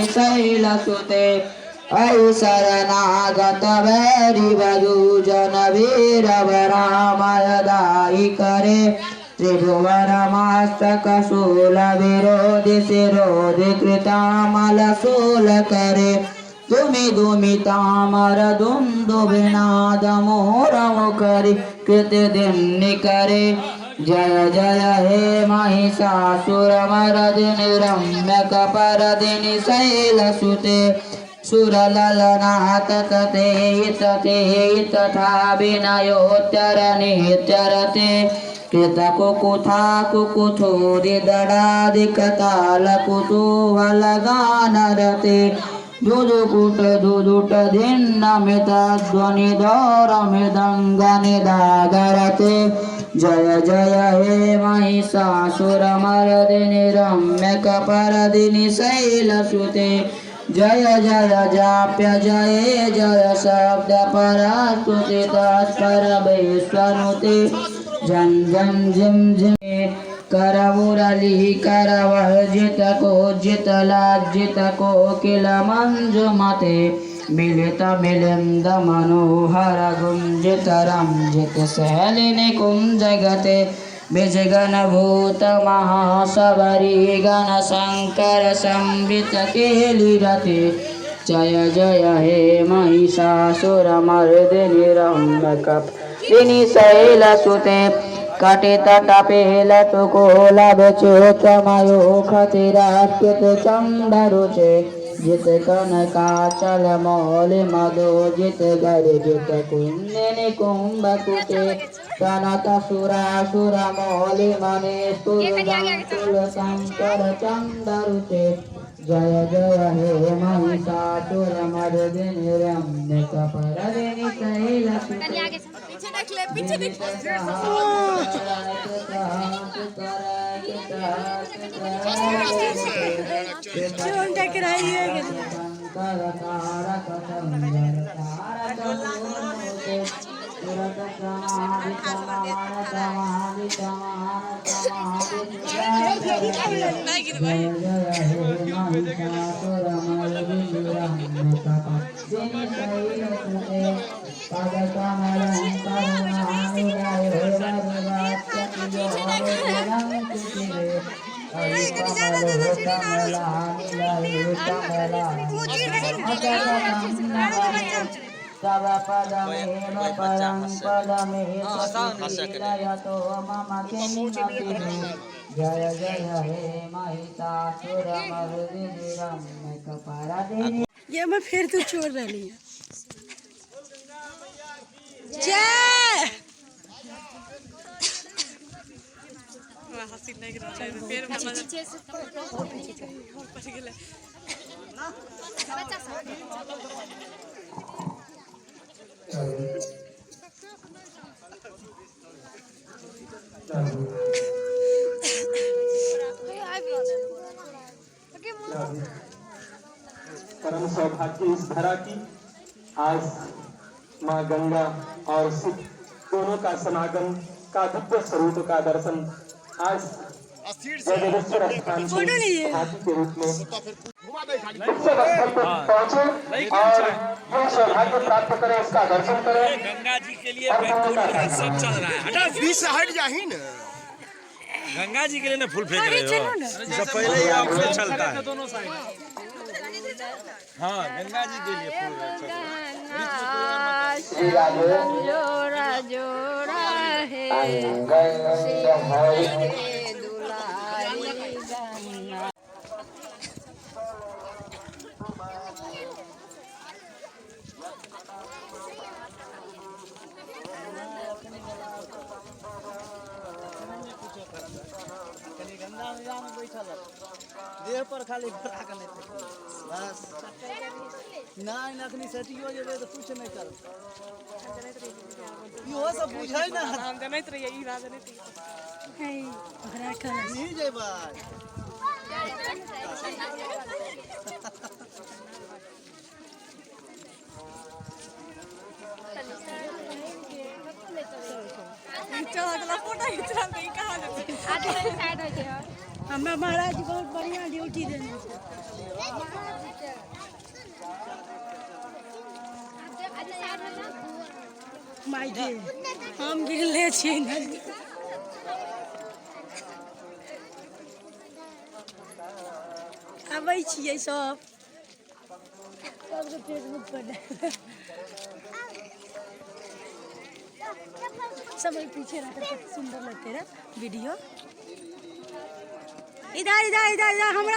शैलसुते ऐ शरणागत वैरि वधूजन वीरवरामयदायि करे त्रिभुवन मास्तक शूल विरोधि शिरोधि कृतामल शूल करे तुमि दुमि तामर दुन्दुभिनाद मोरम करि कृत दिन्नि करे। जय जय हे महिषासुरमर्दिनि रम्यकपर्दिनि शैलसुते सुरललनाथ तते तते तथा विनयोत्तर नित्यरते कृतकुकुथा कुकुथोदिदडादिकतालकुतूहलगानरते दुदुकुट दुदुट धिन्नमितध्वनि दौरमिदङ्गनिदागरते। जय जय हे महिषासुरमर्दिनि रम्यकपर्दिनि शैलसुते। जय जय जाप्य जय जय शब्द परस्तुति तत्परमेश्वनुते। झं झं झिं झिं करमुरली करवर्जित कोजित लज्जित कोकिल मंजुमते मिलित मिलिन्द मनोहर गुञ्जित रञ्जित शैलिनि कुञ्जगते। विजगण भूत महासबरी गण शंकर संबित केलिरते। जय जय हे महिषासुरमर्दिनि रम्यकपर्दिनि शैलसुते। कटितटपेलटुकोलविचित्रमयूखतिराकृत चण्डरुचे। जित कनकाचल मौलि मदो जित गर्जित कुन्दिनि कुम्भकुटे। कनक सुरासुर मौलि मने सुरदन्तुल शङ्कर चण्डरुचे। जय जय हे महिषासुरमर्दिनि रम्यकपर्दिनि शैलसुते। पीछे देख ले, पीछे देख। জীবনটাকে হারিয়ে হয়ে গেছে। तव पदमेव परं पदमेततो मम किमपि। जय जय हे महिषासुरमर्दिनि रम्यकपरदिनि। ये मैं फिर तू छोड़ रही है। जय परम सौभाग्य इस धरा की आज माँ गंगा और शिव दोनों का समागम का दिव्य स्वरूप का दर्शन आज जगदीश्वर स्थान फोटो लीजिए। हाथी के रूप में उत्सव स्थल पर पहुंचे और यह सौभाग्य प्राप्त करें, उसका दर्शन करें। गंगा जी के लिए फूल सब चल रहा है। हटा। बीच से हट जाही ना। गंगा जी के लिए ना फूल फेंक अरे रहे चलो हो। ना। सब पहले ही आपसे चलता है। हाँ, गंगा जी के लिए फूल चल रहा है। श्री राधे जोड़ा जोड़ा है अंगन हरि दुलारी गंगा। कनि गंगा मैया में बैठल है। देह पर खाली भरा के नहि फेंकबै। बस नहि नहि, अखनी सटियो जेबै तऽ किछु नहि करबै। इहो सब बुझै ने। है, ओकरा कहला। नहीं जेबै। हमरा महाराज बहुत बढ़िया ड्यूटी देने छै। माय गे, हम गिरले छियै नदी। आबै छियै सब सबके फेसबुक पर डाल। सब एहि पीछे रहते कते सुंदर लगते रहे वीडियो। इधर इधर इधर इधर हमरा।